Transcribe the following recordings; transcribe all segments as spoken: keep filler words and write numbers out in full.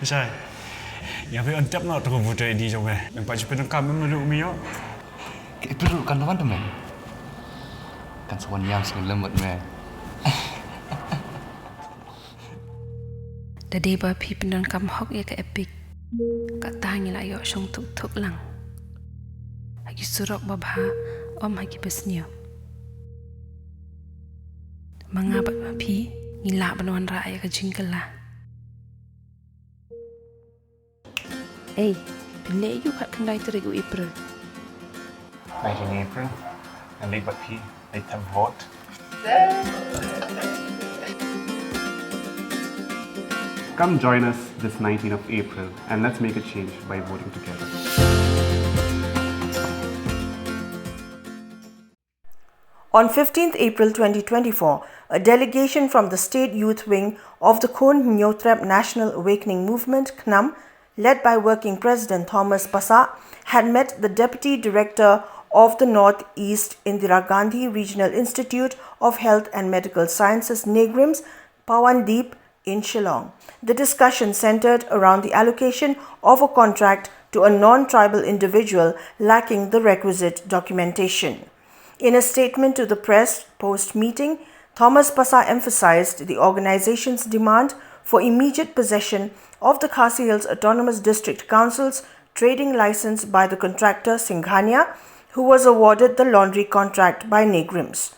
Shai. Ïa phi on tap no to ko voter I D jong me. Nang pat ju pyndonkam me ruh me ïoh. Ka April ruh kan wan te me. Kan sa wan ïam sngewlem bad me. Da dei ba phi pyndonkam hok ïa ka Epic, kata ngi la ïoh shong thuk thuk lang. Ha ki surok ba bha, ym ha ki ba sniew. Ma nga bad ma phi, ngi lah ban wanrah ïa ka jingkylla. Ei, phin leh aïu khatkhyndai tarik u April? Khyndai tarik April, ngan leit bad phi, leit tham vote. Come join us this nineteenth of April and let's make a change by voting together. On fifteenth April twenty twenty-four, a delegation from the State Youth Wing of the Khun Hynñiewtrep National Awakening Movement, KHNAM, led by Working President Thomas Passah, had met the Deputy Director of the Northeast Indira Gandhi Regional Institute of Health and Medical Sciences, NEIGRIHMS, Pawan Deep, in Shillong. The discussion centered around the allocation of a contract to a non-tribal individual lacking the requisite documentation. In a statement to the press post-meeting, Thomas Passah emphasized the organization's demand for immediate possession of the Khasi Hills Autonomous District Council's trading license by the contractor Singhania, who was awarded the laundry contract by NEIGRIHMS.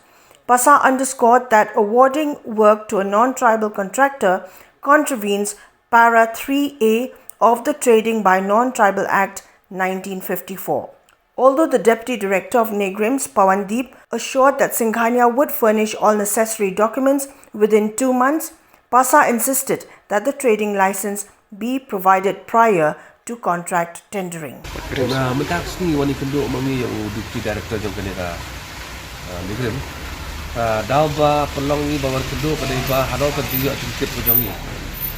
Passah underscored that awarding work to a non-tribal contractor contravenes Para three A of the Trading by Non-Tribal Act nineteen fifty-four. Although the Deputy Director of NEIGRIHMS, Pawan Deep, assured that Singhania would furnish all necessary documents within two months, Passah insisted that the trading license be provided prior to contract tendering. Na mynta ka sngi wan ïakynduh ma ngi ïa u Deputy Director jong kane ka, ah, NEIGRIHMS. Ka daw ba pynlong ngi ba wan kynduh ka dei ba hadien ka jingïoh jingtip ka jong ngi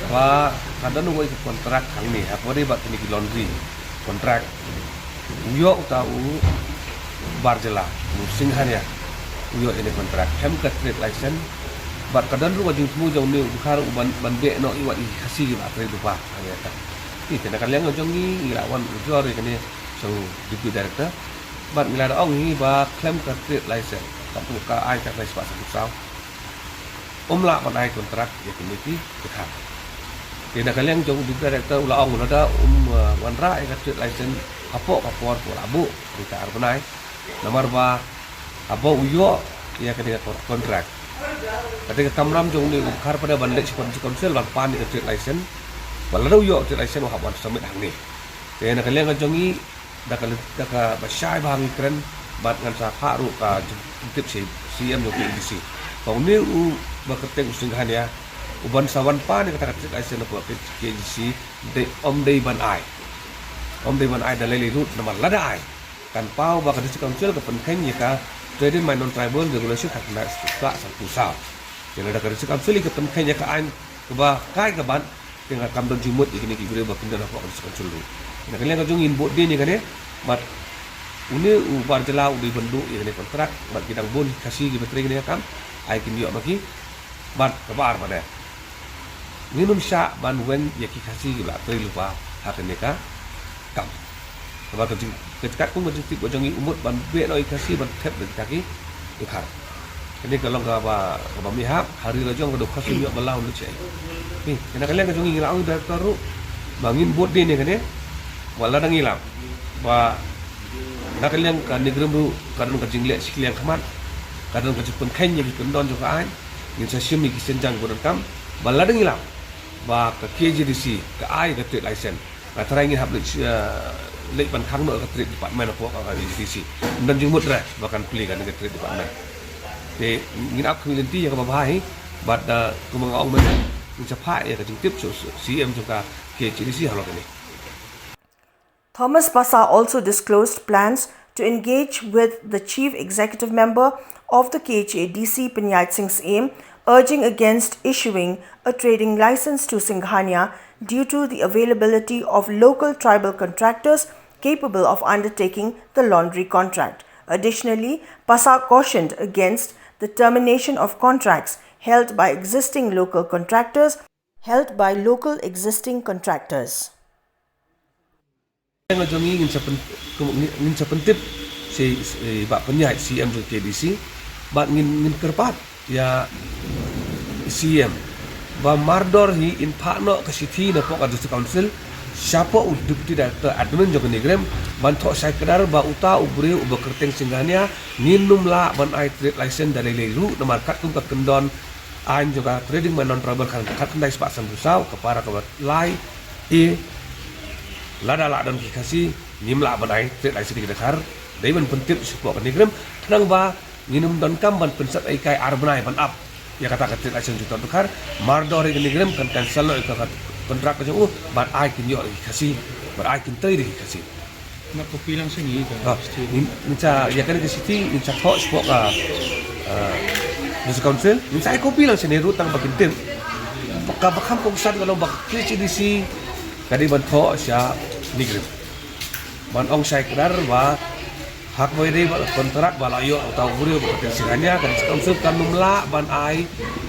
ba ka don uwei ka kontrak hangne ha kaba ïadei bad kine ki laundry kontrak. U ïoh uta u bar jylla, u Singhania, u ïoh ïa kane ka kontrak. Em ka trade license, bad ka don ruh ka jingthmu jong une u dkhar u ban, ban beh noh ïa wat i Khasi kiba trei lypa. Hangne ka. Te na ka liang jong ngi, ngi la wan ujor ïa kane sha u Deputy Director. Bad ngi la da ong hi ba khlem ka trade license, ka, ka aiñ ka khlem spah sa phew saw. Um lah ban ai kontrak ïa kine ki dkhar. Te na ka liang jong u Deputy Director u la ong lada um, eh, wanrah ïa ka trade license hapoh ka por ba la buh, ka ar bnai. Namar ba haba u ïoh ïa kane ka kontrak, ka dei ka kamram jong une u dkhar pat ban leit sha Council ban pan ïa ka trade license. Ba lada u ïoh trade license u hap ban submit hangne. Te na ka liang jong ngi, da ka, da kaba shai ba ngi kren, bad ngan sa phah ruh ka jingtip sha C E M jong ka K H A D C. Ba une u ba kyrteng u Singhania u ban sa wan pan ïa kata ka trade license hapoh ka K H A D C, dei, ym dei ban ai. Ym dei ban ai da lei lei ruh namar lada ai, kan paw ba ka District Council ka pynkheiñ ïa ka Trading by Non-Tribal Regulation ha ka khyndai spah san phew saw. Te lada ka District Council ka pynkheiñ ïa ka aiñ kaba kai ka ban, te nga kam don jingmut ïa kine ki briew ba kin don hapoh ka District Council ruh. Na ka liang ka jong ngi ngin bud dien ïa kane, bad une u bar jylla u dei ban duh ïa kane ka kontrak, bad ki dang bun Khasi kiba trei kane ka kam, ai kin ïoh ma ki, bad kaba ar pat de, ngin ym shah ban weng ïa ki Khasi kiba trei lypa ha kane ka kam. Kaba ka jing, ka jingkat kum ka jingtip ka jong ngi u mut ban beh noh ïa ki Khasi ban thep da kita ki dkhar. Kane ka long kaba, kaba mihap, ha ri la jong ka dei u Khasi ym ïoh ban law lut shaei. Ni, kane ka liang ka jong ngi ngi la ong ïa u Director ruh ba ngin bud dien ïa kane, wat la dang ïalam ba na ka liang ka NEIGRIHMS ruh ka don ka jingleh shi liang khmat, ka don ka jingpynkheiñ ïa ki kyndon jong ka aiñ, ngin sa shim ïa ki sienjang ba donkam, ba la dang ïalam ba ka K H A D C ka ai ka trade license. Nga tharai ngin hap leit, eh, leit ban khang noh ka Trade Department hapoh ka, ka K H A D C. Ym don jingmut re ba kan plie kane ka Trade Department. Te ngin ap khmih lynti ïa kaba bha hi, bad, eh, kumba nga ong mynne, ngin sa phah ïa ka jingtip sha u C E M jong ka K H A D C halor kane. Thomas Passah also disclosed plans to engage with the Chief Executive Member of the K H A D C, Pynïaid Sing Syiem, urging against issuing a trading license to Singhania due to the availability of local tribal contractors capable of undertaking the laundry contract. Additionally, Passah cautioned against the termination of contracts held by existing local contractors held by local existing contractors. Nga jong ngi ngin sa pyn-, ngin sa pyntip si, si Bah Pynïaid, C E M jong K D C, bad ngin, ngin kyrpad ïa C E M ba mardor hi in phah noh ka shithi na pok ka District Council shapoh u Deputy Director Admin jong ka NEIGRIHMS ban thoh shai kdar ba uta u briew uba kyrteng Singhania ngin nym lah ban ai trade license da lei lei ruh, namar katkum ka kyndon aiñ jong ka Trading by Non-Tribal khat, khatkhyndai spah sanphew saw, ka para kaba lai A, lada lah don ki Khasi ngim lah ban ai trade license ki dkhar. Dei ban pyntip shapoh ka NEIGRIHMS khnang ba ngin nym donkam ban pynshet ïa ki ar bnai ban ap ïa kata ka trade license jong uta u dkhar. Mardor hi ka NEIGRIHMS kan cancel noh ïa ka kontrak ka jong u bad ai kin ïoh ïa ki Khasi, bad ai kin trei da ki Khasi. Nga copy lang sha ngi ka Ah, state. ngin, ngin sa, ïa kane ka shithi ngin sa thoh shapoh ka, ah, District Council, ngin sa ai copy lang sha ngi ruh tang ba kin tip. Kaba kham kongsan ka long ba ka K H A D C ka dei ban thoh sha NEIGRIHMS ban ong shai kdar ba ha kaba ïadei bad ka kontrak ba la ïoh uta u briew ba kyrteng Singhania, ka District Council kan nym lah ban ai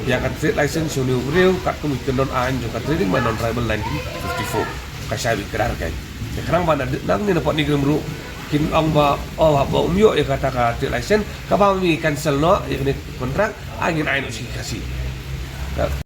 ïa ka trade license sha une u briew katkum ki kyndon aiñ jong ka Trading by Non-Tribal nineteen fifty-four. Ka shai beit kdar ka. Te khnang ba na, nangne na pdeng NEIGRIHMS ruh kin ong ba, oh, haba um ïoh ïa kata ka trade license, kaba mi cancel noh ïa kane ka kontrak, ai ngin ai noh sha ki Khasi. Ka